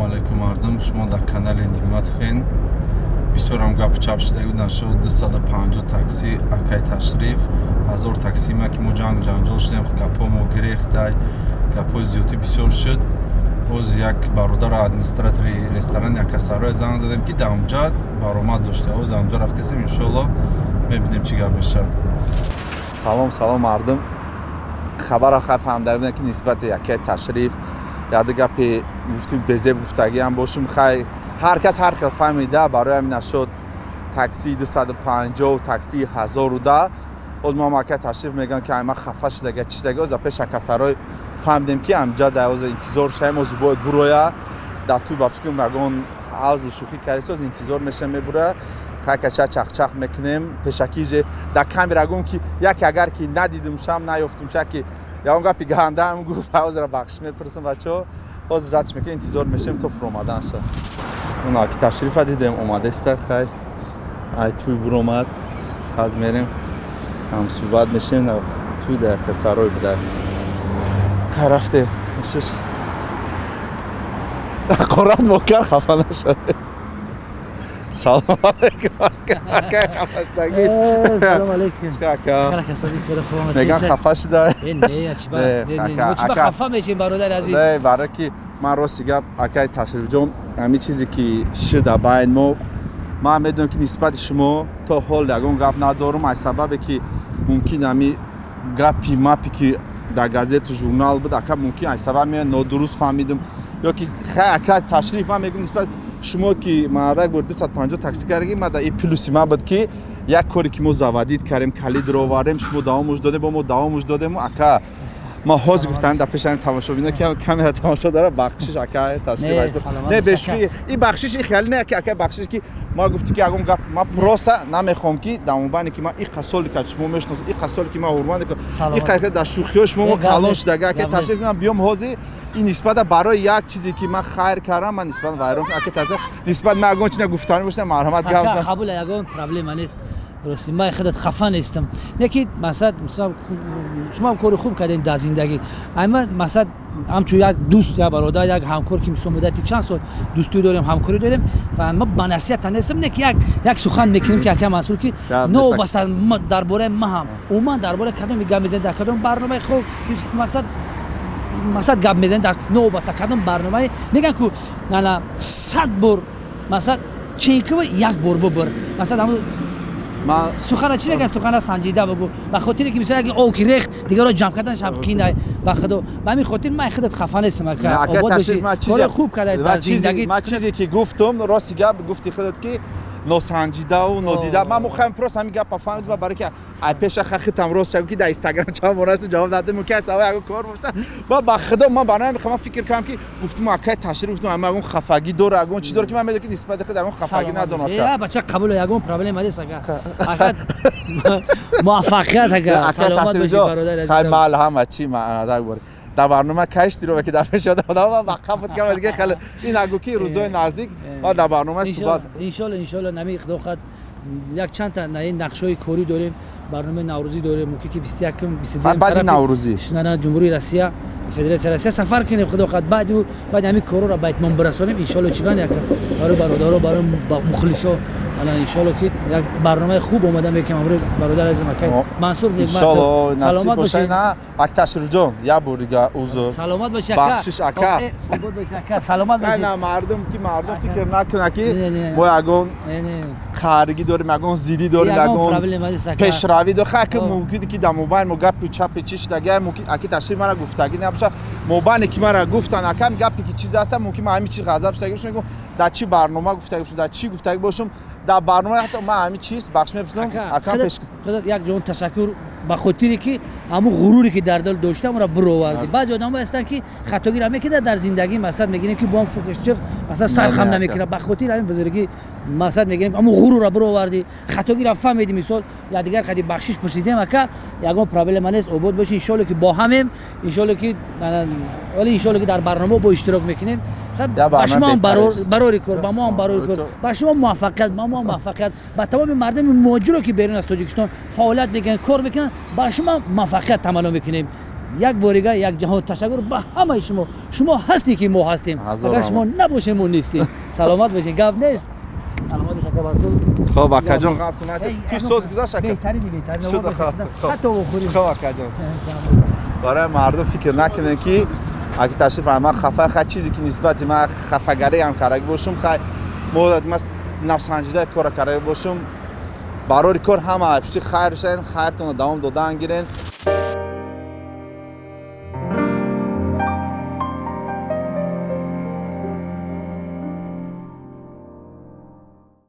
Алайкум, мардум. Шумо дар канали Нигмат Фен. Бисёрам гапу чап шуда буд нашуд 250 такси акай Ташриф, 1000 такси ма, ки мо ҷанг ҷанҷол шудем, гапҳо мо гирехтай, гапҳои зиёдӣ бисёр шуд. Боз як бародару администратори ресторан Якасарой занг задем, ки дар онҷа баромад дошта. Оз онҷа рафтесем, иншоалло, мебинем, чӣ гап мешавад. Салом, салом, мардум. Хабара хай фаҳмида будем, ки нисбати якай Ташриф яду гапи гуфтим, безеб гуфтагиам бошум. Хай, ҳар кас ҳар хел фаҳмида. Барои ҳамин нашуд таксии 250, таксии 1010. Боз мо акай Ташриф мегӯям, ки ай ман хафа шудага, чӣ шудага. Оз дар пеш Акасарой фаҳмидем, ки амҷа дар оз интизор шаем, оз бояд буроя. Дар тӯй ба фикрам ягон ҳавзу шӯхӣ кардист, оз интизор мешавем, мебура. Хай, кача чахчах мекунем пешакӣ же дар камера гум, ки яке агар ки надидим шам, наёфтим ша, ки ягон гапи гандаам гуфт, ҳозира бахшиш мепурсам, бачаҳо. Ҳозир жач мекунем, интизор мешавем то фуромаданша. Уна ки Ташрифа дидем, омадеста. Хай, ай тӯй буромад, хаз мерем, ҳамсӯҳбат мешавем. Тӯй дар Якасарой буда. Хай, рафтем. Ҳақорат мо кар, хафа нашавед. Салом алейкум, акай, хафашудагӣ. Салом алейкум. Ака, меган, хафа шуда. Не, чӣ ба хафа мешем, бародари азиз? Не, барое ки ман рости гап, акай Ташрифҷон, ҳамин чизе ки шуда байн мо, ман медонам, ки нисбати шумо то ҳол ягон гап надорам, аз сабабе ки мумкин ҳами гапи мапи, ки дар газету журнал буд, ака, мумкин аз сабаб нодуруст фаҳмидум ё ки. Хай, ака Ташриф, ман мегӯм, нисбат шумо ки мардак бор 250 такси кардаги, ма да и плюси ман буд, ки як коре ки мо заводить кардем, калидро овардем, шумо давомуш додем, бо мо давомуш додему. Ака, ма ҳозир гуфтам дар пеши ҳамин тамошобино, ки камера тамошо дора, бахшиш, ака Ташриф. Не, бешӯхӣ, и бахшиш и хеле не, ки ака, бахшиш, ки ма гуфтӣ, ки ягон гап ма просто намехоҳам, ки дар мобайне ки ман иқа соли ка шумо мешиносам, иқа соли ки ман ҳурмат мекунам, иқа дар шӯхиҳо шумо мо калон шудага, ака Ташриф, ман биём ҳозир ин нисбата барои як чизе ки ман хайр кардам, ман нисбат вайрон. Ака Ташриф, нисбат ман ягон чи нагуфтанӣ бошам, марҳамат, гап. Қабул, ягон проблема нест. Рости, ман худат хафа нестам. Яки масалан, шумо кори хуб кардем дар зиндагӣ. Ама масалан, ҳамчун як дӯст, як бародар, як ҳамкор, ки мисол муддати чанд сол дӯстӣ дорем, ҳамкорӣ дорем, ва ма ба насиҳат нестам, не ки як сухан мекунем, ки ака Мансур, ки новобаста дар бораи ма ҳам, умуман дар бораи кадоме гап мезанед, дар кадом барномаи хуб мақсад гап мезанед, дар новобаста кадом барномае мегӯянд, ку ана 100 бор масалан ченкива, як бор бубур. Масалан, сухана чӣ мегӯянд, сухана санҷида бугӯ, ба хотире ки мисол як ов ки рехт, дигарро ҷамъ карданаш ҳам қинай. Ба худо, ба ҳамин хотир ман худат хафа нестам, ака. Обод бошӣ, кори хуб кардай дар зиндагӣ. Ман чизе ки гуфтум, рости гап, гуфти худат, ки носанҷидаву нодида, ман мухоҳам просто ҳамин гапа фаҳмидам, барои ки ай пеша хахитам рост шавам, ки дар Инстаграм чанд бор аст, ҷавоб надодем, мумкин аст ава ягон кор боша. Ма ба худо, ман барои ҳамин ман фикр кардам, ки гуфтум, акай Ташриф, гуфтум, ама ягон хафагӣ дора, ягон чӣ дора, ки ман медонам, ки нисбати худ ягон хафагӣ надорам. Ака бача, қабул, ягон проблема нест, ака. Ака, муваффақият, ака, саломат бошӣ, бародари азиз. Хай, мал ҳама чӣ маънадак бор дар барнома каштиро, ки дар пеш одам ба қафт кардам дига. Хеле ин агу, ки рӯзои наздик ма дар барнома суҳбат. Иншоалло, иншоалло, нами худо хоҳад, як чанд та ин нақшҳои корӣ дорем, барномаи наврӯзӣ дорем, мумкин ки 21-м, 22 баъди наврӯзӣ. Ҷумҳурии Россия, Федератсияи Россия сафар кунем, худо хоҳад. Баъди баъди ҳамин корҳоро ба итмом бирасонем, иншоалло, чӣ банд, як барои бародаро, барои мухлисо, ана иншоалло, ки як барномаи хуб омода мекунем ҳамроҳи бародари азизам акай Мансур Неъматов. Саломат бошед. Ак Ташрифҷон, як бор дига узр. Саломат бошед. Бахшиш, ака. Обод бошед, ака, саломат бошед. На, мардум ки мардум фикр накунад, ки мо ягон қаргӣ дорем, ягон зиддӣ дорем, ягон пешравӣ дорем. Хай, ки мумкин ки дар мобайн мо гапи чапи чӣ шудага, мумкин аки Ташриф мара гуфтагӣ набошад. Мобайне ки мара гуфтан, акам гапе ки чиз аста, мумкин ман ҳамин чиз ғазаб шудагӣ бошам, мегӯм, дар чӣ барнома гуфтагӣ бошам, дар чӣ гуфтагӣ бошам, дар барнома ҳатто ман ҳамин чиз бахш мепурсам, акам пеш. Худат як ҷон ташаккур, ба хотире ки ҳамун ғуруре ки дар дил дошта, амро бировардӣ. Баъзе одамо ҳастанд, ки хатогиро мекунад дар зиндагӣ, масалан мегирем, ки бо фукш чиқ, масалан сар хам намекунад. Ба хотири ҳамин бузургӣ, масалан мегирем, ҳамун ғурурро бировардӣ, хатогиро фаҳмидӣ, мисол якдигар қади бахшиш пурсидем. Ака, ягон проблема нест, обод бошӣ. Иншолло, ки бо ҳамем, иншолло, ки вале иншолло, ки дар барнома бо иштирок мекунем. Ба шумо ҳам барори кор, ба мо ҳам барори кор, ба шумо муваффақият, ба мо ҳам муваффақият, ба тамоми мардуми муҳоҷиро, ки берун аз Тоҷикистон фаъолият мекунанд, кор мекунанд, ба шумо муваффақият таманно мекунем. Як борига як ҷаҳон ташаккур ба ҳамаи шумо. Шумо ҳастӣ ки мо ҳастем, агар шумо набошем, мо нестем. Саломат бошед, гап нест, саломат бошед. Хоб, акаҷон, ғам кунад, ту соз гузашт, ака. Беҳтарини беҳтарин ҳатто бохӯрем. Хоб, акаҷон, барои мардум фикр накунед, ки аки ташриф ман хафа, хай, чизе ки нисбати ман хафагарӣ ҳам кардаги бошум, хай, мо ман нафсанҷида кора кардаги бошум, барори кор ҳама пушти хайр шавен, хайртонро давом додан гирен.